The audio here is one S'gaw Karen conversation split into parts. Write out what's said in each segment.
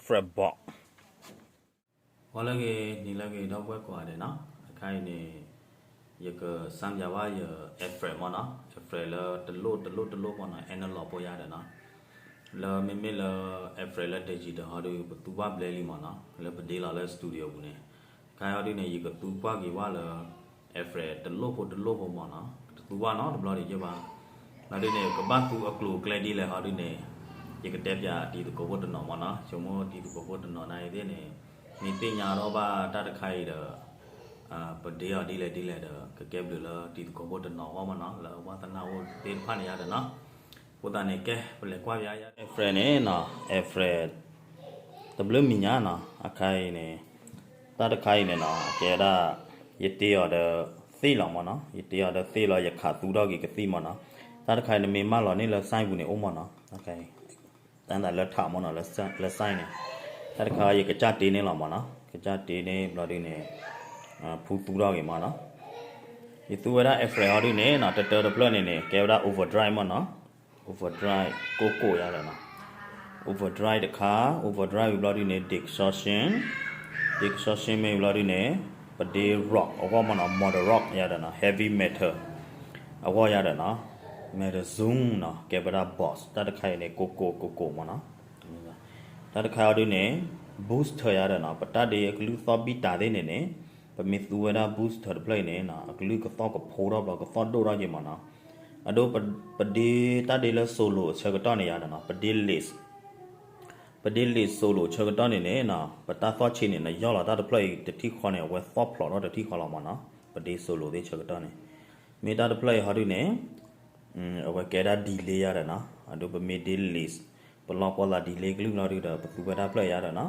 Fret box ဂီၤလၢအဂ့ၤ နံၤလၢအဂ့ၤ ဒီပုၢ်ဝဲၢ်ကိးဂၤဒဲးနီၤ, အခါအံၤန့ၣ် ယကစၢ်ပၠးဝဲယ effect မ့ၢ်နီၤ, effect လၢတလိၣ်တလိၣ်တလိၣ်မ့ၢ်နီၤ, analog ဖိယါဒီးနီၤ, လၢမ့မ့ၢ်လၢ effect လၢ digital ဟီဒုး ပသူဘၣ်ဘျဲလံမ့ၢ်နီၤ, လၢပဒ့လီၤလၢ studio ပူၤန့ၣ်, အခါအံၤဟီဒုးန့ၣ် ယကသူကွၢ်က့ၤဝဲလၢ effect တလိၣ်ဖိတလိၣ်ဖိမ့ၢ်နီၤ, တသူဘၣ်နီတဘျီဒံးက့ဘၣ်, လီၤဒုးန့ၣ် ကဘၣ်သူအကျိၤအကျဲဒ်လဲၣ်ဟီဒုးန့ၣ်, ယကတဲပၠးတံၤသကိးဖိတနီၤမ့ၢ်နီၤ, ဆိကမိၣ်တံၤသကိးဖိတနီၤနၤအံၤသ့ၣ်န့ၣ်, မ့ၢ်သ့ၣ်ညါထီၣ်ဘၣ်တၢ်တခါအံၤဒီး ပဒ့အီၤဒ်လဲၣ်ဒ်လဲၣ်ဒီး ကကဲဘျုးလၢတံၤသကိးဖိတနီၤအဂီၢ်မ့ၢ်နီၤ, လၢအဝဲသနာ်အိၣ်သ့ၣ်တဖၣ်န့ၣ်ယါဒီးနီၤ, အဃိသတးန့ၣ် ကဲ ပလဲၤကွၢ်ပၠးယါ effect န့ၣ်နီၤ, effect တဘျုးမံၤညါနီၤ, အခါအံၤန့ၣ် တၢ်တခါအံၤန့ၣ်နီၤ အကဲဒၣ် ယတ့အီၤဒီးသ့ၣ်လီၤမ့ၢ်နီၤ, ယတ့အီၤဒီးသ့ၣ်လီၤ ယခးသူထီၣ်က့ၤကသံၣ်မ့ၢ်နီၤ, တၢ်တခါအံၤနမ့ၢ်မၢလီၤန့ၣ်လၢ sign ပူၤန့ၣ်အိၣ်မ့ၢ်နီၤ, တၢ်သးလၢထးမ့ၢ်နီၤ, လၢ sign န့ၣ်, တၢ်တခါယကစၢ်တ့န့ၣ်လီၤမ့ၢ်နီၤ, ကစၢ်တ့န့ၣ်ဘျီဒုးန့ၣ် ဖူသူထီၣ်က့ၤမ့ၢ်နီၤ, ယသူဝဲဒၣ် effect ဟီဒုးန့ၣ်နီၤ, တတၢတဖျၢၣ်န့ၣ်န့ၣ် ကဲဝဲဒၣ် overdrive မ့ၢ်နီၤ, overdrive ကိၢ်ကိၢ်ယါဒီးနီၤ, overdrive တခါ, overdrive ဝံၤဘျီဒုးန့ၣ် distortion, distortion မ့ၢ်ဘျီဒုးန့ၣ် ပဒ့ rock အဂီၢ်မ့ၢ်နီၤ, modern rock ယါဒီးနီၤ, heavy metal အဂီၢ်ယါဒီးနီၤ, metal zoom နီၤ, ကဲဝဲဒၣ် boss တၢ်တခါအံၤန့ၣ် ကိၢ်ကိၢ်ကိၢ်ကိၢ်မ့ၢ်နီၤ, တၢ်တခါအံၤဒုးန့ၣ် booster ယါဒီးနီၤ, ပတၢ်ဒ့အကလုၢ်သီၣ်ဘံၣ်တၢ်သ့ၣ်န့ၣ်န့ၣ်, ပမ့ၢ်သူဝဲဒၣ် booster တဖျၢၣ်အံၤန့ၣ်နီၤ, အကလုၢ်ကသီၣ်ကဖိထီၣ်ဘျီ ကသီၣ်ဒိၣ်ထီၣ်က့ၤမ့ၢ်နီၤ, အဒိ ပဒ့တၢ်ဒ့လၢ solo အဆၢကတီၢ်န့ၣ်ယါဒီးနီၤ, ပဒ့ lead ပဒ့ lead solo ဆၢကတီၢ်န့ၣ်န့ၣ်နီၤ, ပတၢ်သီၣ်ဆ့န့ၣ် နယီၢ်လီၤတၢ်တဖျၢၣ်အံၤတထံၣ်ဃီန့ၣ် အဝဲသီၣ်ဖျိးထီၣ်တထံၣ်ဃီလီၤမ့ၢ်နီၤ, ပဒ့ solo သ့ၣ်ဆၢကတီၢ်န့ၣ်, မ့ၢ်တၢ်တဖျၢၣ်အံၤဟီဒုးန့ၣ် အဝဲကဲဒၣ် delay ယါဒီးနီၤ, အဒိ ပမ့ၢ်ဒ့ lead ပလီၢ်ကွီၢ်သး delay ကလုၢ်ဘျီဒုးဒီး ပသူဝဲဒၣ်တၢ်တဖျၢၣ်အံၤယါဒီးနီ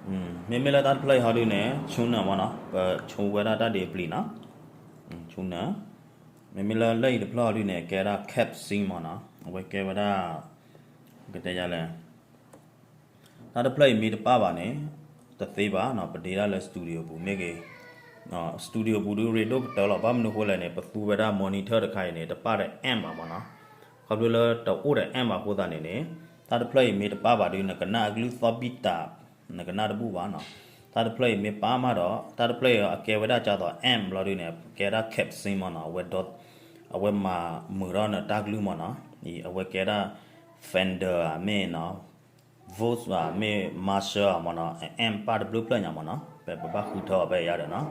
ၤ, မ့မ့ၢ်လၢတၢ်တဖျၢၣ်အံၤဟီဒုးန့ၣ် tuner မ့ၢ်နီၤ, ပ tune ဝဲဒၣ်တၢ်ဒ့ပျံၤနီၤ, tuner မ့မ့ၢ်လၢလၢအံၤတဖျၢၣ်ဟီဒုးန့ၣ် ကဲဒၣ် cab sync မ့ၢ်နီၤ, အဝဲကဲဝဲဒၣ် ကတဲယါလဲၣ်, တၢ်တဖျၢၣ်အံၤမ့ၢ်တပၣ်ဘၣ်န့ၣ် တသ့ဘၣ်နီၤ, ပဒ့ဒၣ်လၢ studio ပူၤမ့ၢ်ဂ့ၤ, studio ပူၤဒုး ရ့ဒိၣ်ကတၢၢ်လီၤ, ဘၣ်မနုၤအဃိလဲၣ်န့ၣ် ပသူဝဲဒၣ် monitor တခါအံၤန့ၣ် တပၣ်ဒီး amp ဘၣ်မ့ၢ်နီၤ, ခီဖျိလၢတအိၣ်ဒီး amp ဘၣ်အဃိသတးန့ၣ်န့ၣ်, တၢ်တဖျၢၣ်အံၤမ့ၢ်တပၣ်ဘၣ်ဒုး နကနၣ်အကလုၢ်သီၣ်ဘံၣ်တၢ် နကနၣ်တဘူၣ်ဘၣ်နီၤ, တၢ်တဖျၢၣ်အံၤမ့ၢ်ပၣ်မးဒီး တၢ်တဖျၢၣ်အံၤအကဲဝဲဒၣ်ကသိး amp ဘျီဒုးန့ၣ် ကဲဒၣ် cab sync မ့ၢ်နီၤ, အဝဲ အဝဲမၤမုာ်ထီၣ်နတၢ်ကလုၢ်မ့ၢ်နီၤ, အဝဲကဲဒၣ် Fender ဧါ မ့ၢ်နီၤ, Vox ဧါ မ့ၢ် Marshall ဧါမ့ၢ်နီၤ, amp ပၣ်တဘျုးဖျၢၣ်ညါမ့ၢ်နီၤ, ပပဘၣ်ဃုထၢအီၤဖဲယါဒီးနီၤ,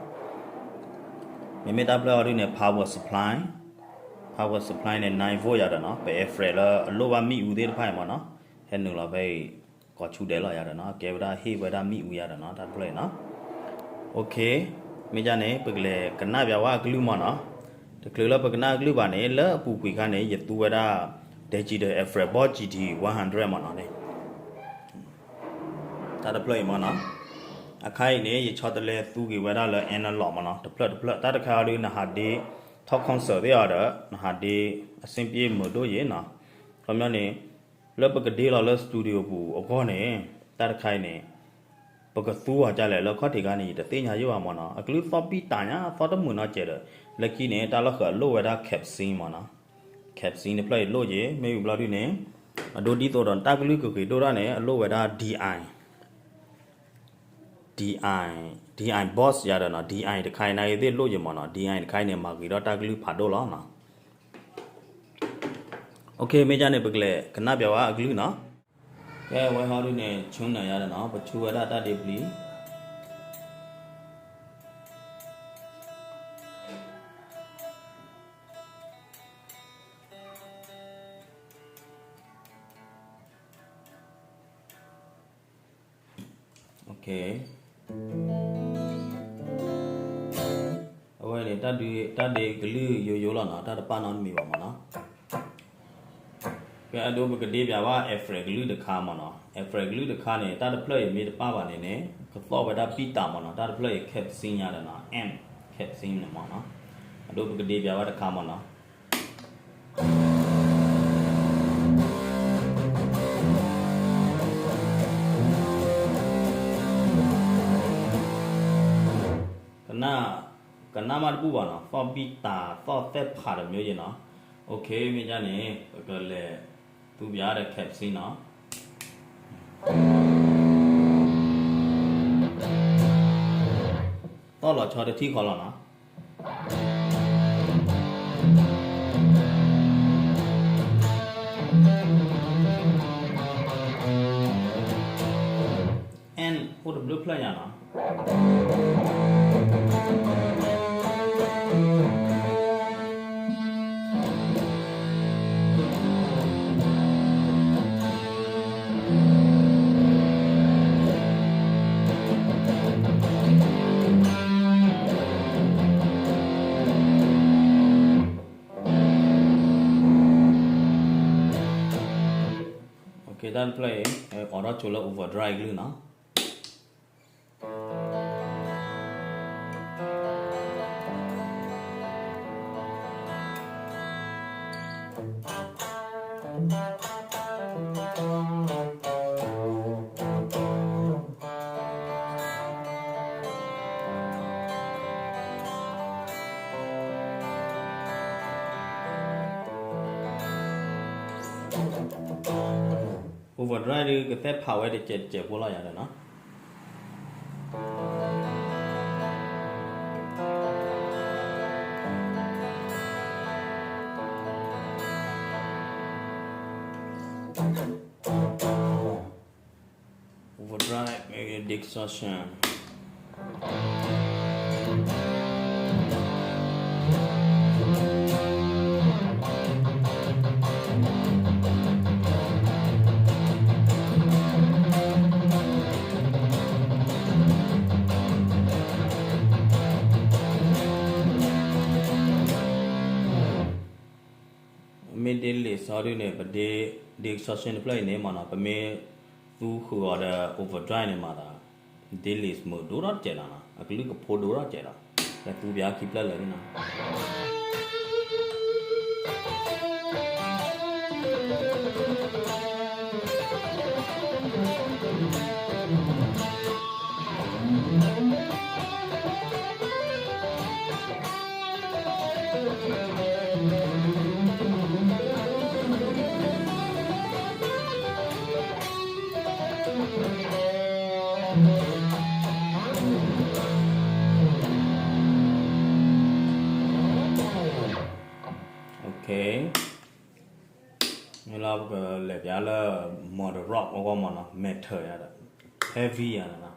မ့မ့ၢ်တၢ်တဖျၢၣ်အံၤဒုးန့ၣ် power supply, power supply န့ၣ် nine volt ယါဒီးနီၤ, ပ effect လၢအလိၣ်ဘၣ်မ့ၣ်အူသ့ၣ်တဖၣ်အံၤမ့ၢ်နီၤ, ဟဲနုာ်လီၤဖဲအံၤ ကိးဆူၣ်ဒဲးလီၤယါဒီးနီၤ, ကဲဝဲဒၣ်ဟ့ၣ်ဝဲဒၣ်မ့ၣ်အူယါဒီးနီၤ, တၢ်တဖျၢၣ်အံၤနီၤ, OK, မ့ၢ်ဒ်န့ၣ် ပကလဲၤကနၣ်ပၠးဝဲအကလုၢ်မ့ၢ်နီၤ, တချုးလၢပကနၣ်အကလုၢ်ဘၣ်န့ၣ် လၢအပူၤကွံာ်ခါန့ၣ် ယသူဝဲဒၣ် Digital Effect Box G T one hundred မ့ၢ်နီၤန့ၣ် တၢ်တဖျၢၣ်အံၤမ့ၢ်နီၤ, အခါအံၤန့ၣ် ယဆီတလဲသူက့ၤဝဲဒၣ်လၢ analog မ့ၢ်နီၤ, တဖျၢၣ်တဖျၢၣ် တၢ်တခါအံၤဒုး နဟးဒ့ထီၣ် concert သ့ၣ်အီၤဒီး နဟးဒ့အဆင်ပြေမုာ်ဒိၣ်ယဲနီၤ, ခီပညီန့ၣ် လၢပကဒ့လီၤလၢ studio ပူၤအဂီၢ်န့ၣ် တၢ်တခါအံၤန့ၣ် ပကသူအီၤဒ်လဲၣ်လၢခီၣ်ထံးခါန့ၣ် ယတသ့ၣ်ညါယိၣ်ဘၣ်မ့ၢ်နီၤ, အကလုၢ်သီၣ်ပံၣ်တၢ်ညါ သီၣ်တမုာ်နီတစဲးဒီး လၢခံန့ၣ် တၢ်လီၢ်ဃၢၤအလိၣ်ဝဲဒၣ် cab sync မ့ၢ်နီၤ, cab sync တဖျၢၣ်အံၤလိၣ်ယဲ မ့ၢ်ဝံၤဘျီဒုန့ၣ် အဒိဒ်သိးဒီးတၢ်ကလုၢ်ကဂ့ၤဒိၣ်ဒၣ်န့ၣ် အလိၣ်ဝဲဒၣ် DI, DI, DI box ယါဒီးနီၤ, DI တခါအံၤနာ်ဂ့ၤသ့ၣ်လိၣ်ယဲမ့ၢ်နီၤ, DI တခါအံၤန့ၣ် မၤဂ့ၤထီၣ်တၢ်ကလုၢ်ဖးဒိၣ်လီၤနီၤ. OK မ့ၢ်ဒ်န့ၣ် ပကလဲၤကနၣ်ပၠးဝဲအကလုၢ်နီၤ. ကဲဝဲဟီဒုန့ၣ် ဆူနၢၤယါဒီးနီၤ, ပဆူဝဲဒၣ်တၢ်ဒ့ပျံၤ အဝဲန့ၣ် တၢ်ဒ့ကလုၢ်ယိယိလီၤနီၤ, တၢ်တပၣ်နီတမံၤဘၣ်မ့ၢ်နီၤ. ကဲအဒိပကဒ့ပၠးဘၣ် effect ကလုၢ်တခါမ့ၢ်နီၤ, effect ကလုၢ်တခါန့ၣ် တၢ်တဖျၢၣ်အံၤမ့ၢ်တပၣ်ဘၣ်န့ၣ်န့ၣ် ကသီၣ်ဝဲဒၣ်ပံၣ်တၢ်မ့ၢ်နီၤ, တၢ်တဖျၢၣ်အံၤ cab sync ညါဒီးနီၤ, amp cab sync န့ၣ်မ့ၢ်နီၤ. အဒိပကဒ့ပၠးဘၣ်တခါမ့ၢ်နီၤ. ကနၣ်မးတဘူၣ်ဘၣ်နီၤ, သီၣ်ဘံၣ်တၢ် သီၣ်သဲၣ်ဖးတမံၤယဲနီၤ. OK မ့ၢ်ဒ်န့ၣ် ပကလဲၤသူပၠးဒီး cab sync နီၤ. တီၢ်လီၤဆီတထံၣ်ဃီလီၤနီၤ. And အိၣ်တဘျုးဖျၢၣ်ညါနီၤ. တၢ်တဖျၢၣ်အံၤ အိးထီၣ်ဆိလၢ overdrive ကလုၢ်နီၤ. Overdrive ဒုးကသဲၣ်ဖးဝဲတစဲးတစဲးဖိလီၤယၤဒီးနီၤ. Overdrive distortion. မ့ၢ် delay စီဒုန့ၣ် ပ distortion တဖျၢၣ်အံၤန့ၣ်မ့ၢ်နီၤ ပမ့ၢ်သူဃုာ်အီၤဒီး overdrive န့ၣ်မၤသး delay မုာ်ဒိၣ်ထီၣ်တစဲးလီၤနီၤ အကလုၢ်ကဖိဒိၣ်ထီၣ်တစဲးလီၤ. ကသူပၠးခံဖျၢၣ်လၢာ်န့ၣ်နီၤ. Okay, မ့ၢ်လၢပကလဲၤပၠးလၢ modern rock အဂီၢ်မ့ၢ်နီၤ metal ယၤဒီး heavy ယၤနီၤ.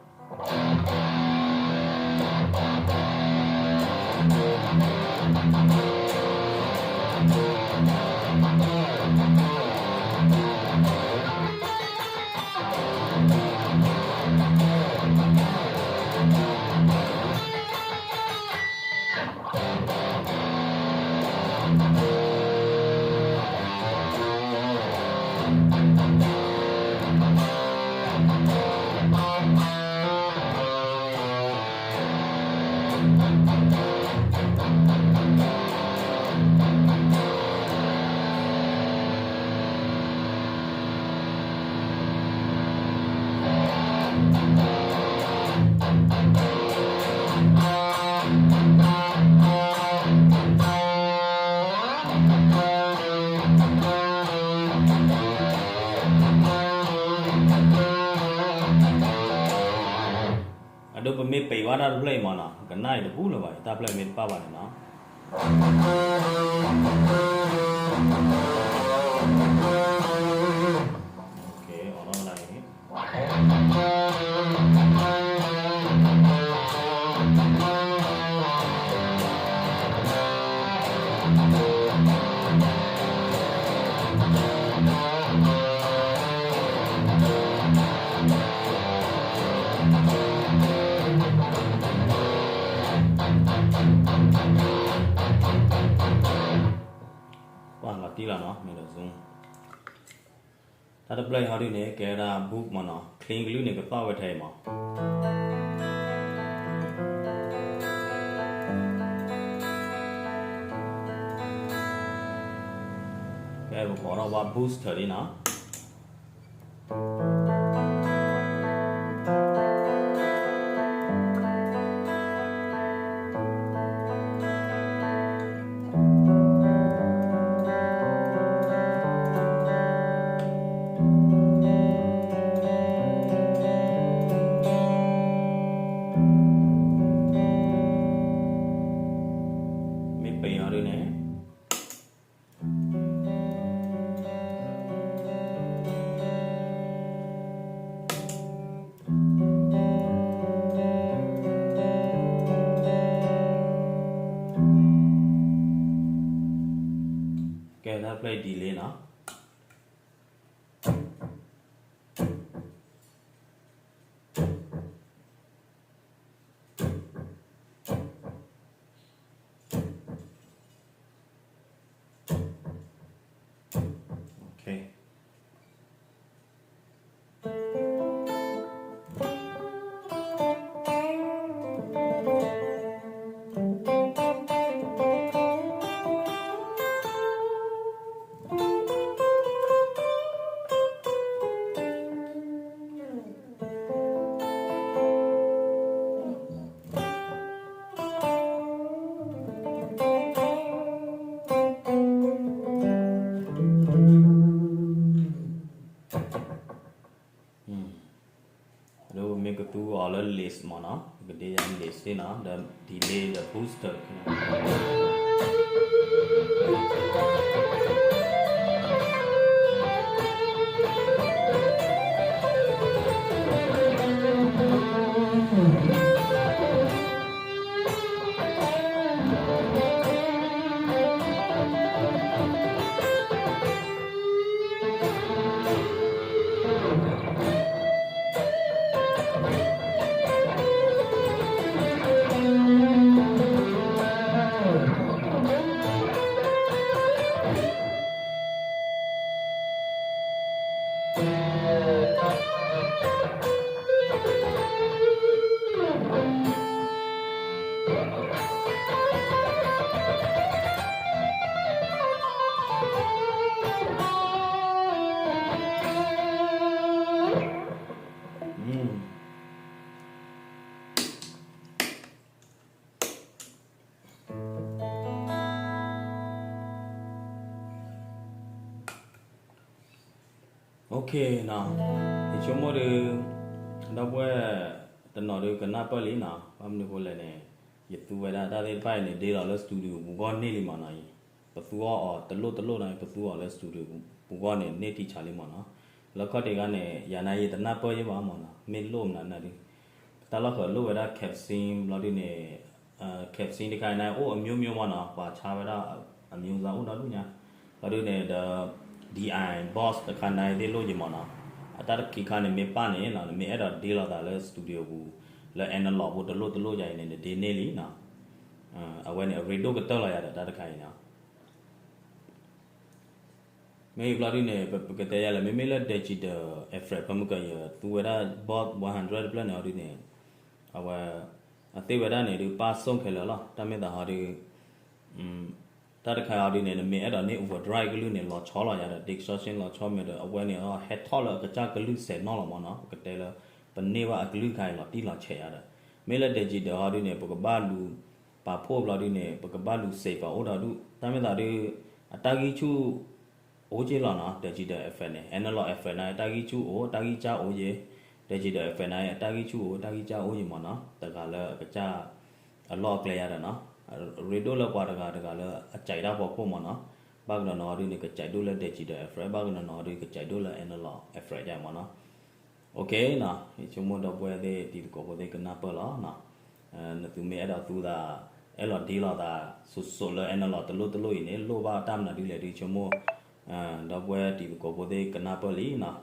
အဒိပမ့ၢ်ပံးဝဲဒၣ်တဖျၢၣ်အံၤမ့ၢ်နီၤ ကနၣ်အံၤတပူၤလၢၤဘၣ် တၢ်ဖျၢၣ်မ့ၢ်တပၣ်ဘၣ်န့ၣ်နီၤ. Okay, အိးထီၣ်ဝဲဒၣ်အံၤ ပှၤလီၤတံၢ်လီၤနီၤ မ့ၢ်ဒီး zoom တၢ်တဖျၢၣ်အံၤဟီဒုန့ၣ် ကဲဝဲဒၣ် book မ့ၢ်နီၤ clean ကလုၢ်န့ၣ် ကသီၣ်ဝဲထဲအံၤမး ကဲ ပကိးထီၣ်ဝဲ booster ဒ်နီၤ. အ delay နီၤ. ဒီးမ့ၢ်ကသူအီၤလၢ lace မ့ၢ်နီၤ, ကဒ့ယါ lace သ့ၣ်နီၤ, ဒီး delay ဒီး booster ယဆိကမိၣ်ဒီး ဒီပုၢ်ဝဲၢ်တနီၤဒီးကနၢ်ပၢၢ်လံနီၤ, ဘၣ်မနုၤအဃိလဲၣ်န့ၣ် ယသူဝဲဒၣ်တၢ်သ့ၣ်တဖၣ်အံၤန့ၣ် ဒ့လီၤလၢ studio ပူၤဂီၢ်န့ၢ်လံမ့ၢ်နီၤအံၤ, ပသူအီၤတလိၣ်တလိၣ်နီၤ, ပသူအီၤလၢ studio ပူၤဂီၢ်န့ၣ် န့ၢ်ထံဆးလံမ့ၢ်နီၤ. လၢခီၣ်ထံးခါန့ၣ် ယၤန့ၣ်ယတနၢ်ပၢၢ်ယဲဘၣ်မ့ၢ်နီၤ, မ့ၢ်လိၣ်မနုၤနၤဒုး တၢ်လီၢ်ဃၢၤလိၣ်ဝဲဒၣ် cab scene ဘျီဒုန့ၣ် cab scene တခါအံၤန့ၣ် အိၣ်အမျိုးမျိုးမ့ၢ်နီၤ, ပှၤဆါဝဲဒၣ်အမျိုးအစားအိၣ်ဒီဒူၣ်ညါ, ဘျီဒုန့ၣ်ဒီး DI Boss တခါန့ၣ်သ့ၣ်လိၣ်ယဲမ့ၢ်နီၤ. အတၢ်တခါခါန့ၣ်မ့ၢ်ပၣ်န့ၣ်နီၤ, နမ့ၢ်အဲၣ်ဒိးဒ့လိာ်သးလၢ studio ပူၤ လၢ analog ဖိတလိၣ်တလိၣ်ယၤအံၤန့ၣ် နဒ့န့ၢ်လံနီၤ. အဝဲန့ၣ် အရ့ဒိၣ်ကတၢၢ်လီၤယၤဒီးတၢ်တခါအံၤနီၤ. မ့ၢ်ဘျီဒုန့ၣ် ပကတဲယၤလဲၣ်, မ့မ့ၢ်လၢ digital effect ဖဲမုၢ်ကီး ယသူဝဲဒၣ် Boss one hundred တဖျၢၣ်န့ၣ်ဟီဒုန့ၣ် အဝဲ အသ့ဝဲဒၣ်န့ၣ်ဒုး ပၣ်စိၣ်ခဲလၢာ်လီၤ. တၢ်မ့ၢ်သးဟီဒု တၢ်တခါအံၤဟီဒုန့ၣ် နမ့ၢ်အဲၣ်ဒိးန့ၢ် overdrive ကလုၢ်န့ၣ် လီၤဆီလီၤယၤဒီး distortion လီၤဆီမ့ၢ်ဒီး အဝဲန့ၣ်ဟဲထီၣ်လၢအကစၢ်ကလုၢ်စဲးနီၣ်လီၤမ့ၢ်နီၤ. ပကတဲလၢ ပန့ၢ်ဘၣ်အကလုၢ်တခါအံၤလီၤတံၢ်လီၤဆဲးယၤဒီး မ့ၢ်လၢ digital ဟီဒုန့ၣ် ပကဘၣ်လူၤ ပာ်ဖှိၣ်ဘျီဒုန့ၣ် ပကဘၣ်လူၤ save ပှၤအိၣ်ဒီဒူၣ်. တၢ်မ့ၢ်သးဒု အတၢ်ဂံၢ်ဆူၣ် အိၣ်က့လီၤနီၤ, digital effect န့ၣ်. Analog effect န့ၣ် တၢ်ဂံၢ်ဆူၣ်အိၣ်, တၢ်ဂံၢ်စၢ်အိၣ်က့, digital effect န့ၣ် အတၢ်ဂံၢ်ဆူၣ်အိၣ်, တၢ်ဂံၢ်စၢ်အိၣ်က့မ့ၢ်နီၤ, တဂၤလၢအကစၢ်အလီၢ်အကျဲယၤဒီးနီၤ. ရ့ဒိၣ်လၢပှၤတဂၤတဂၤလၢအကဲးတၢ်ဖီခိၣ်မ့ၢ်နီၤ. ဘၣ်ကနီၤနီၤဒုန့ၣ် ကကဲးဒိၣ်လၢ digital effect, ဘၣ်ကနီၤနီၤဒု ကကဲးဒိၣ်လၢ analog effect ယၤမ့ၢ်နီၤ. OK နီၤ, ယဆိကမိၣ်ဒီပုၢ်ဝဲၢ်သ့ၣ် တံၤသကိးဖိသ့ၣ်ကနၢ်ပၢၢ်လီၤနီၤ. နသုမ့ၢ်အဲၣ်ဒိးသူသး အဲၣ်လီၤဒ့လီၤသး စိၤစိၤလၢ analog တလိၣ်တလိၣ်အံၤန့ၣ် လိၣ်ဘၣ်တၢ်မနုၤဒ်လဲၣ်ဒု ဆိကမိၣ် ဒီပုၢ်ဝဲၢ်တံၤသကိးဖိသ့ၣ်ကနၢ်ပၢၢ်လံနီၤ.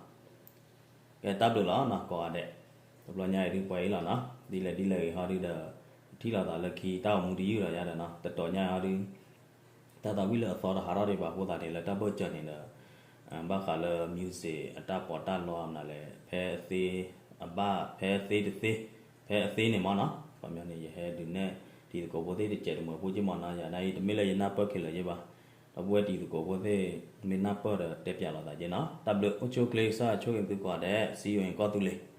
ကဲတၢ်ဘျုးလီၤနီၤ ကိးဂၤဒဲး, တဘျီညါအံၤဒုပှဲၤအံၤလီၤနီၤ, ဒ်လဲၣ်ဒ်လဲၣ်ဂ့ၤဟီဒုဒီး ထံၣ်လိာ်သးလၢခံတၢ်အိၣ်မူတယုၢ်ဒီးယၤဒီးနီၤ, တတီၤညါအံၤဟီဒု တၢ်သးဝံၣ်လၢအသီတဟးထီၣ်ဒံးဘၣ်အဃိသတးန့ၣ် လၢတၢ်ဘၢၣ်စၢၤန့ၣ်ဒီး ဘၣ်ဃးလၢ music အတၢ်ပီးတၢ်လီမနုၤလဲၣ် ဖဲအသ့အဘၣ် ဖဲအသ့တသ့ ဖဲအသ့န့ၣ်မ့ၢ်နီၤ, ခီပညီန့ၣ် ယဟဲဒုးနဲၣ်တံၤသကိးဖိသ့ၣ်တစဲးတမှဲၤဖိက့မ့ၢ်နီၤ, ယၤန့ၣ်အံၤတမ့ၢ်လၢယနၢ်ပၢၢ်ခဲလၢာ်ယဲဘၣ်, ဒီပုၢ်ဝဲၢ်တံၤသကိးဖိသ့ၣ် မ့ၢ်နၢ်ပၢၢ်ဒီးတဲပၠးလိာ်သးက့နီၤ, တၢ်ဘျုးအိၣ်ဆူၣ်အိၣ်ချ့ ကစၢ်ယွၤဆိၣ်ဂ့ၤသုကိးဂၤဒဲး, see you in ကီၢ်သူလ့ၤ